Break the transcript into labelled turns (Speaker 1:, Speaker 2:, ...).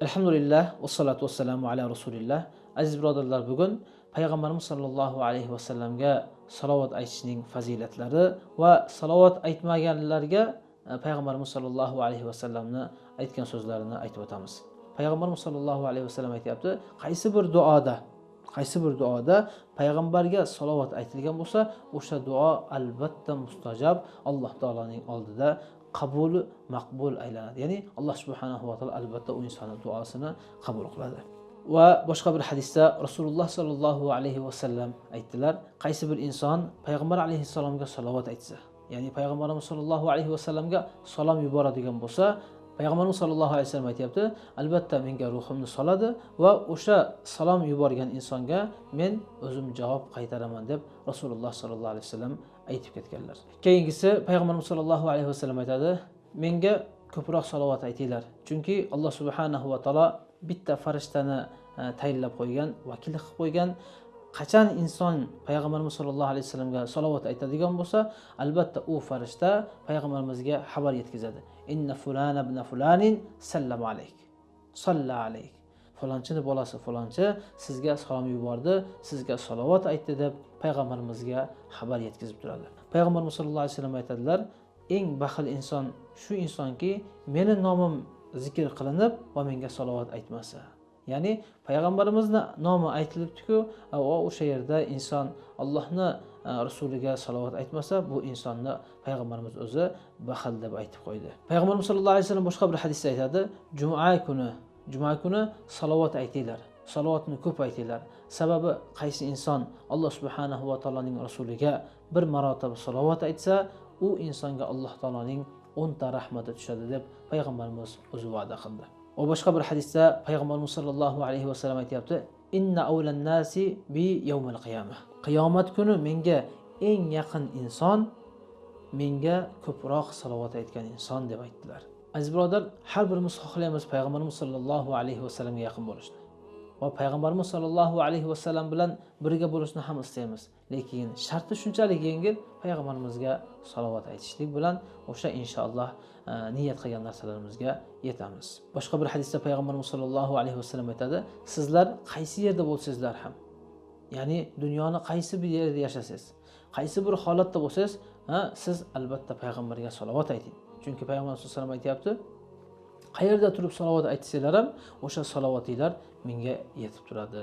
Speaker 1: Alhamdulillah, vassalotu vassalamu ala rasulillah. Aziz birodarlar, bugun payg'ambarimiz sollallohu alayhi vasallamga salovat aytishning fazilatlari va salovat aytmaganlarga payg'ambarimiz sollallohu alayhi vasallamni aytgan so'zlarini aytib o'tamiz. Payg'ambarimiz sollallohu alayhi vasallam aytyapti, qaysi bir duoda payg'ambarga salovat aytilgan bo'lsa, o'sha duo albatta mustajab, Alloh taoloning oldida qabul maqbul aylanadi. Ya'ni Alloh subhanahu va taolo albatta u insonning duosini qabul qiladi. Va boshqa bir hadisda Rasululloh sollallohu alayhi vasallam aytdilar, qaysi bir inson payg'ambar alayhissalomga salovat aytsa, ya'ni payg'ambarimiz sollallohu alayhi vasallamga salom yuboradigan bo'lsa, payg'ambarimiz sollallohu alayhi vasallam aytyapti, albatta menga ruhimni soladi va o'sha salom yuborgan insonga men o'zim javob qaytaraman deb Rasululloh sollallohu alayhi vasallam aytib ketganlar. Keyingisi, payg'ambarimiz sollallohu alayhi vasallam aytadi, menga ko'proq salovat aytinglar, chunki Alloh subhanahu va taolo bitta farishtani tayinlab qo'ygan, vakil qilib qo'ygan. Qachon inson payg'ambarimiz sollallohu alayhi vasallamga salovat aytadigan bo'lsa, albatta u farishta payg'ambarimizga xabar yetkazadi. Inna fulana ibn fulanin sallama alayk, salla alayk. Falonchini bolasi falonchi sizga salom yubordi, sizga salovat aytdi deb payg'ambarimizga xabar yetkazib turadi. Payg'ambarimiz sollallohu alayhi vasallam aytadilar, eng baxil inson shu insonki, meni nomim zikr qilinib va menga salovat aytmasa. Ya'ni payg'ambarimizni nomi aytilibdi-ku, va o'sha yerda inson Allohni rasuliga salovat aytmasa, bu insonni payg'ambarimiz o'zi baxil deb aytib qo'ydi. Payg'ambarimiz sollallohu alayhi vasallam boshqa bir hadisda aytadi, juma kuni salovat aytinglar, salovatni ko'p aytinglar. Sababi qaysi inson Alloh subhanahu va taoloning rasuliga bir marotaba salovat aytsa, u insonga Alloh taoloning 10 ta rahmati tushadi deb payg'ambarimiz o'zi va'da qildi. Va boshqa bir hadisda payg'ambarimiz sollallohu alayhi vasallam aytyapti, inna avlan nasi bi yawmil qiyamah. Qiyomat kuni menga eng yaqin inson menga ko'proq salovat aytgan inson deb aytdilar. Aziz birodar, har birimiz xohlaymiz payg'ambarimiz sollallohu alayhi vasallamga yaqin bo'lishni va payg'ambarimiz sollallohu alayhi vasallam bilan birga bo'lishni ham istaymiz. Lekin sharti shunchalik yengil, payg'ambarimizga salovat aytishlik bilan o'sha inshaalloh niyat qilgan narsalarimizga yetamiz. Boshqa bir hadisda payg'ambarimiz sollallohu alayhi vasallam aytadi, sizlar qaysi yerda bo'lsangizlar ham, ya'ni dunyoni qaysi bir yerida yashasangiz, qaysi bir holatda bo'lsangiz, siz albatta payg'ambarga salovat ayting. Chunki payg'ambar sollallohu alayhi vasallam aytyapti, qayerda turib salovat aytsanglar ham o'sha salovatinglar menga yetib turadi.